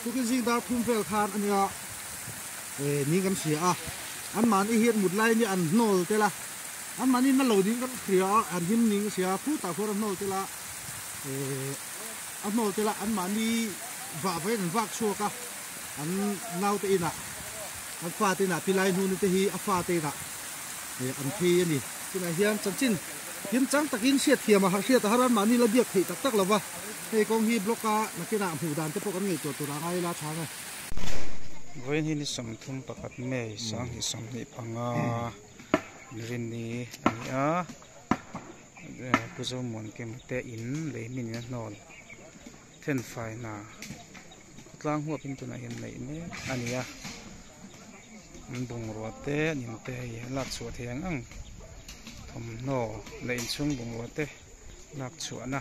Tukin zing dar thum vel khan ania ning kan hria a, an mahni hian mut lai nia an hnawl tel a, an mahni na lo ding kan hria a, an him ning hria a, khutah khuan an hnawl tel a, a hnawl tel a, an mahni vah vahin an vak chhuak a, an naute inah an fate inah pilai hnuni te hi a fate inah an phei a ni. Tunah hian chanchin kim chang takin hriatthiam a hriat a har a, an mahni la biak theih tak tak lo va. Hei kawng hi block a nakinah hmuh dan te pawh kan ngaihtuah tur a ngai ila tha nge. Vawiin hi ni 31 May 2025 Rinni a ni a, Pu Zomuankima te in lei hmin in a hnawl thenfai hna khawtlang huapin tunah hian neih mek a ni a, an bungrua te an in te hei a lak chhuah thei ang ang thawmhnaw leh inchhung bungrua te lak chhuahna.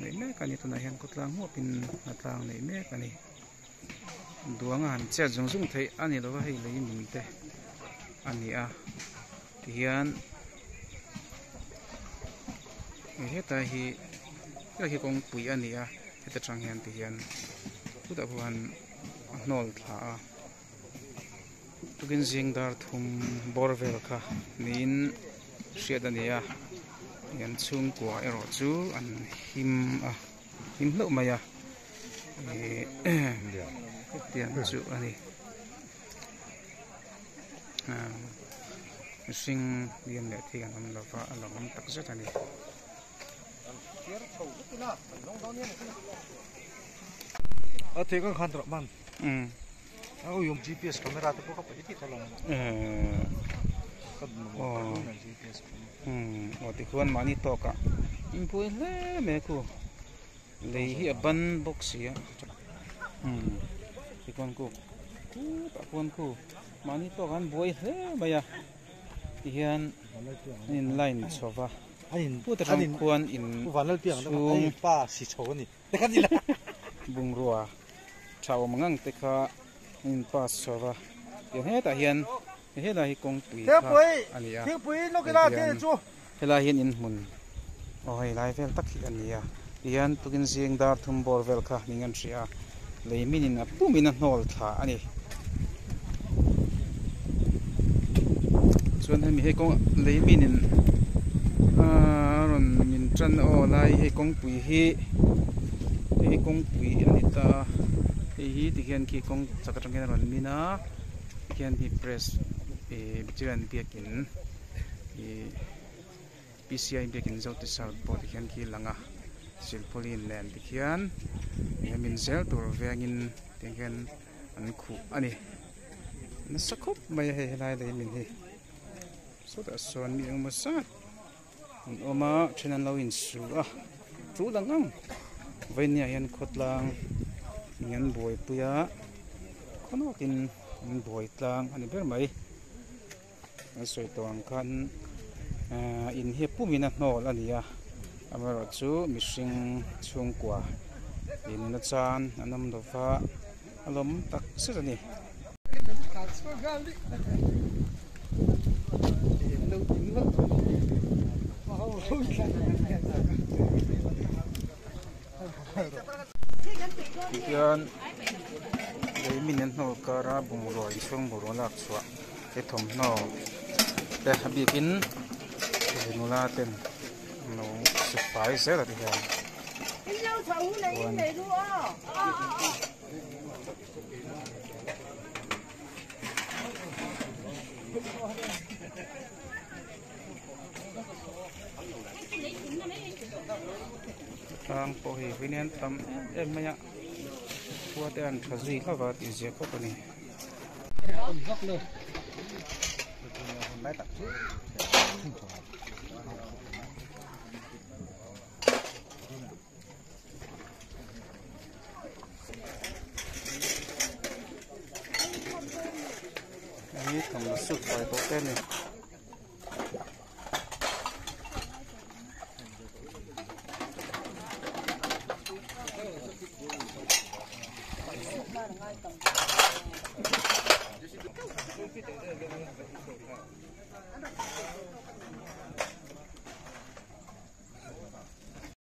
Neih mek a ni tunah hian khawtlang huapin hnatlang neih mek a ni duang a han chet zung zung theih a ni lova hei lei min te a ni a tihian heta hi helai hi kawngpui a ni a heta tang hian tihian chutah pawh hian a hnawl thla a tukin zing dar thum bawr vel kha niin hriat a ni a an chhungkua erawh chu an him a him hlauh mai a ihh hetiang chu a ni ah mihring lian leh thil an awm lova a lo awm tak zet a ni. Aw tikhuan mahni tawkah in buai hle mai a khu lei hi a ban bawk si a tikhuan khu khutah khuan khu mahni tawkah an buai hle mai a tihian an in line chho va put atang khuan in chhung bungrua tha awm ang ang te kha an in pass chho va tiang hetah hian helai hi kawngpui kha a ni a hei hian helai hian in hmun aw hei lai vel tak hi a ni a tihian tukin zing dar thum bawr vel kha ning an hria a lei min in a pum in a hnawl thla a ni chuan hemi hei kawng lei min in a rawn min tan aw lai hei kawngpui hi hei kawngpui a ni ta a hei hi tihian khi kawng chak atang hian a rawn min a tikhian hi press ih chuan biakin ih P_C_I biakin zo ti south pawh tikhian khi a lang a silpauline nen tikhian eng min zel tur vengin tiang hian an khuh a ni nasa khawp mai a hei helai lei min hi sawtah sawn mi engemaw zat an awm a then an lo insu a tul ang ang vawinia hian khawtlang eng an buaipui a khawnawkin an buai tlang a ni ber mai. An sawi tawh ang khan in hi pumin a hnawl a ni a amaherawhchu mihring chhungkua in la chan an awm lo va a lawm tak zet a ni. Tihian lei min an hnawl kar a bungrua inchhung bungrua lak chhuah te thawmhnaw te a bikin nula ten an lo su fai zel a tihian chuan. Tlang pawh hi vawiin hian tam em em mai a khua te an tha zui hlauh a tih zia khawp a ni. Hei thawmhnaw suit fai tawh te a ni.